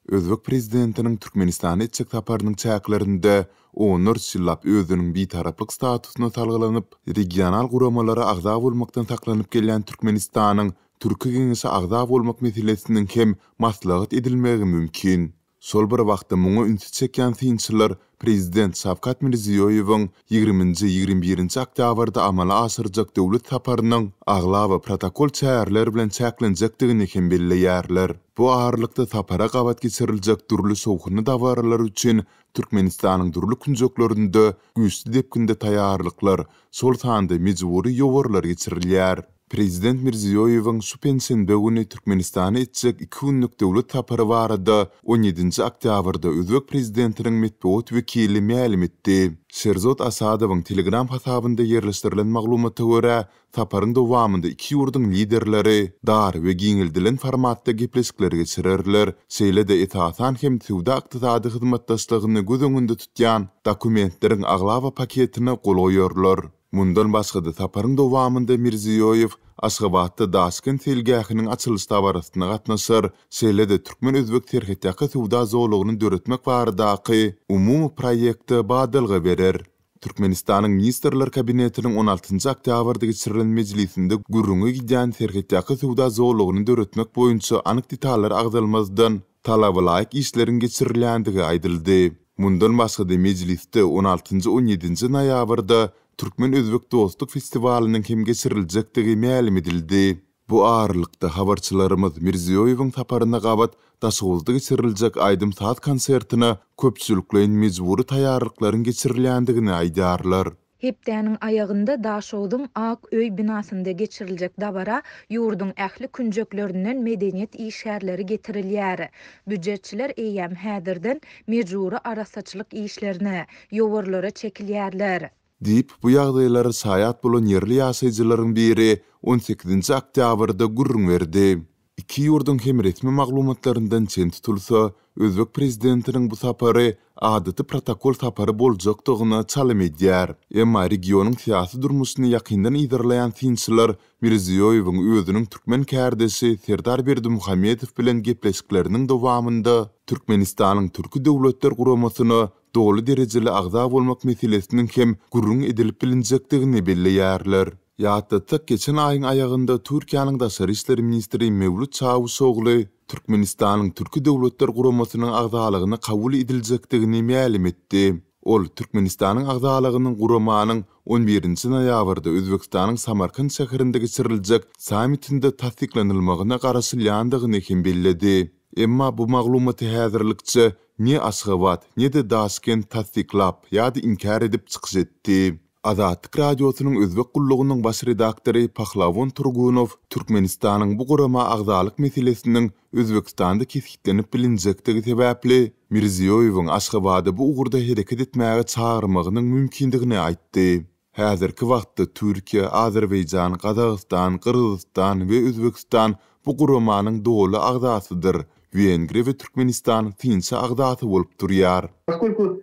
Özbek prezidentiniň Türkmenistana etjek saparynyň çäklerinde onlarça ýyllap özüniň bitaraplyk statusyna salgylanyp, regional guramalara agza bolmakdan saklanyp gelýän Türkmenistanyň Türki Geňeşe agza bolmak meselesiniň hem maslahat edilmegi mümkin. Şol bir wagtda muňa ünsi çekýän synçylar prezident Şawkat Mirziýoýewiň ýigriminji-ýigrimi birinji oktýabrda amala aşyrjak döwlet saparynyň aglaba protokol çäreler bilen çäklenjekdigini hem belleýärler. Bu aralykda sapara gabat geçiriljek dürli şowhunly dabaralar üçin Türkmenistanyň dürli künjeklerinde güýçli depginde taýýarlyklar, şol sanda mejbury ýowarlar geçirilýär. Prezident Mirziýoýewiň şu penşenbe güni Türkmenistana etjek iki günlük döwlet sapary barada on ýedinji oktýabrda özbek prezidentiniň metbugat wekili mälim etdi. Şerzod Asadowyň Telegram hasabynda ýerleşdirilen maglumata görä, saparyň dowamynda iki ýurduň liderleri dar we giňeldilen formatda gepleşikler geçirerler, şeýle-de esasan hem söwda-ykdysady hyzmatdaşlygyny göz öňünde tutýan dokumentleriň aglaba paketine gol goýarlar. Mundan başga-da, saparyň dowamynda Mirziýoýew Aşgabatda Daşkent seýilgähiniň açylyş dabarasyna gatnaşar, şeýle-de türkmen-özbek serhetýaka söwda zolagyny döretmek baradaky umumy proýekte badalga berer. Türkmenistanyň Ministrler Kabinetiniň on altynjy oktýabrda geçirilen mejlisinde gürrüňi gidýän serhetýaka söwda zolagyny döretmek boýunça anyk detallar agzalmazdan, talabalaýyk işleriň geçirilýändigi aýdyldy. Mundan başga-da mejlisde on altynjy-on ýedinji noýabrda Türkmen-özbek dostluk festiwalynyň hem geçiriljekdigi mälim edildi. Bu aralykda, habarçylarymyz Mirziýoýewiň saparyna gabat Daşoguzda geçiriljek aýdym-saz konsertine köpçülikleýin mejbury taýýarlyklaryň geçirilýändigini aýdýarlar. Hepdäniň aýagynda Daşogzuň Ak öý binasynda geçiriljek dabara ýurduň ähli künjeklerinden medeniýet işgärleri getirilýär. Býujetçiler eýýäm häzirden mejbury arassaçylyk işlerine, ýowarlara çekilýärler. Diýip, bu ýagdaýlara şaýat bolan ýerli ýaşaýjylaryň biri on sekizinji oktýabrda gürrüň berdi. Iki ýurduň hem resmi maglumatlaryndan çen tutulsa, özbek prezidentiniň bu sapary adaty protokol sapary boljakdygyna çalym edýär. Emma regionyň syýasy durmuşyny ýakyndan yzarlaýan synçylar Mirziýoýewiň özüniň türkmen kärdeşi Serdar Berdimuhamedow bilen gepleşikleriniň dowamynda Türkmenistanyň Türki Döwletler Guramasyna doly derejeli agza bolmak meselesiniň hem gürrüň edilip bilinjekdigini belleýärler. Ýatlatsak, geçen aýyň aýagynda Türkiýäniň daşary işler ministri Mewlüt Çawuşogly Türkmenistanyň Türki Döwletler Guramasynyň agzalygyna kabul ediljekdigini mälim etdi. Ol Türkmenistanyň agzalygynyň guramanyň on birinji noýabrda Özbegistanyň Samarkant şäherinde geçiriljek sammitinde tassyklanylmagyna garaşylýandygyny hem belledi. Emma bu maglumaty häzirlikçe ne Aşgabat, ne-de Daşkent tassyklap ýa-da inkär edip çykyş etdi. Azatlyk Radiosynyň Özbek gullugynyň baş redaktory Pahlawon Turgunow Türkmenistanyň bu gurama agzalyk meselesiniň Özbegistanda kesgitlenip bilinjekdigi sebäpli, Mirziýoýewiň Aşgabada bu ugurda hereket etmäge çagyrmagynyň mümkindigini aýtdy. Häzirki wagtda Türkiýe, Azerbaýjan, Gazagystan, Gyrgyzystan we Özbegistan bu guramanyň doly agzasydyr. Wengriýa we Türkmenistan synçy agzasy bolup durýar. Poskoliku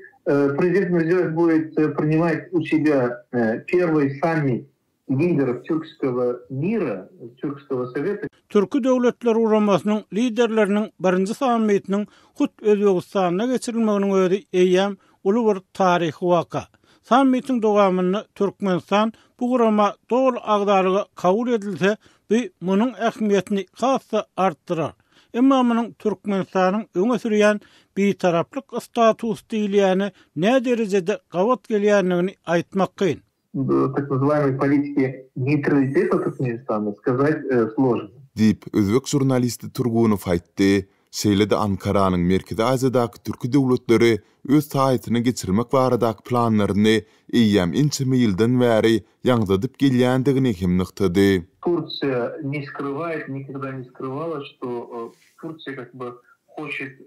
prezident Mirziýoýew budet prinimat u sebýa perwyý sammit liderov türkskogo mira, türkskogo soweta. Türki Döwletler Guramasynyň liderleriniň birinji sammitiniň hut Özbegistanda geçirilmeginiň özi eýýäm uly bir taryhy waka. Sammitiň dowamynda Türkmenistan bu gurama doly agzalyga kabul edilse, bu munuň ähmiýetini has-da artdyrar. Emma munuň Türkmenistanyň öňe sürýän bitaraplyk statusy diýilýäne näderejede gabat gelýändigini aýtmak kyn. Tak nazywaýemyý politiki neýtraliteta Türkmenistana skazat složno. Diýip, özbek žurnalisti Turgunow aýtdy. Şeýle-de Ankaranyň Merkezi Aziýadaky türki döwletleri öz saýasyna geçirmek baradaky planlaryny eýýäm ençeme ýyldan bäri ýaňzydyp gelýändigini hem nygtady. Tursiýa ne skrywaet, nikogda ne skryvala, çto Tursiýa kak by hoçet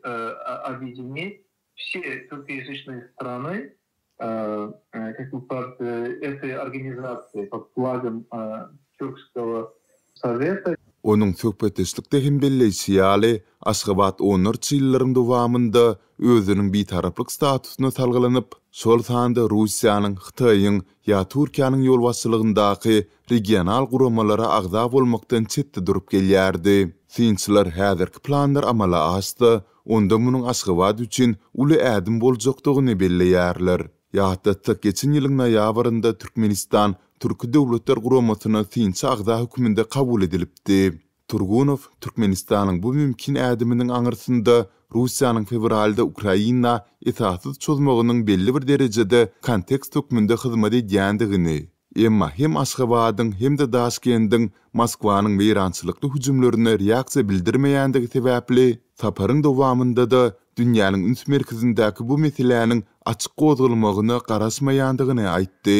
obýedinit wse türkoýazyçnyý strany kak by pod etoý organizasiýaý, pod flagom Türkskogo soweta. Onuň söhbetdeşlikde hem belleýşi ýaly, Aşgabat onlarça ýyllaryň dowamynda özüniň bitaraplyk statusyna salgylanyp, şol sanda Russiýanyň, Hytaýyň ýa Türkiýäniň ýolbaşçylygyndaky regional guramalara agza bolmakdan çetde durup gelýärdi. Synçylar häzirki planlar amala aşsa, onda munuň Aşgabat üçin uly ädim boljakdygyny belleýärler. Ýatlatsak, geçen ýylyň noýabrynda Türkmenistan Türki Döwletler Guramasyna synçy agza hökmünde kabul edilipdi. Turgunow Türkmenistanyň bu mümkin ädiminiň aňyrsynda Russiýanyň fewralda Ukraina esassyz çozmagynyň belli bir derejede kontekst hökmünde hyzmat edýändigini, emma hem Aşgabadyň, hem-de Daşkendiň Moskwanyň weýrançylykly hüjümlerine reaksiýa bildirmeýändigi sebäpli, saparyň dowamynda-da dünýäniň üns merkezindäki bu meseläniň açyk gozgalmagyna garaşmaýandygyny aýtdy.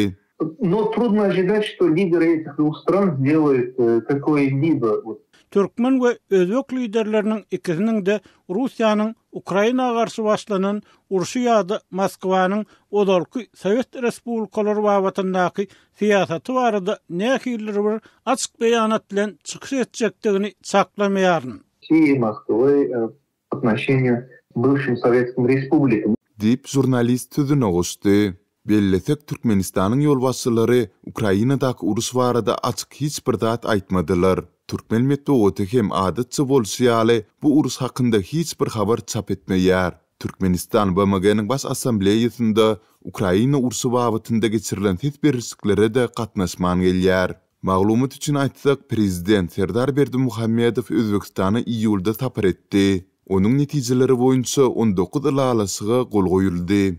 No trudno ожидать, что lidery этих двух стран сделают какое-либо вот. Türkmen we özbek liderleriniň ikisiniň-de Russiýanyň Ukraina garşy başlanan urşy ýa-da Moskwanyň ozalky sowet respublikalary babatyndaky syýasaty barada nähilidir bir açyk beýanat bilen çykyş etjekdigini çaklamaýaryn. России, Moskwy po otnoşeniýu bywşim sowetskim respublikam. Diýip, žurnalist sözüne goşdy. Bellesek, Türkmenistanyň ýolbaşçylary Ukrainadaky uruş barada açyk hiç bir zat aýtmadylar. Türkmen metbugaty hem adatça bolşy ýaly bu uruş hakynda hiç bir habar çap etmeýär. Türkmenistan BMG-niň Baş Assambleýasynda Ukraina urşy babatynda geçirilen ses berişliklere-de gatnaşman gelýär. Maglumat üçin aýtsak, prezident Serdar Berdimuhamedow Özbegistana iýulda sapar etdi. Onuň netijeleri boýunça 19 ylalaşyga gol goýuldy.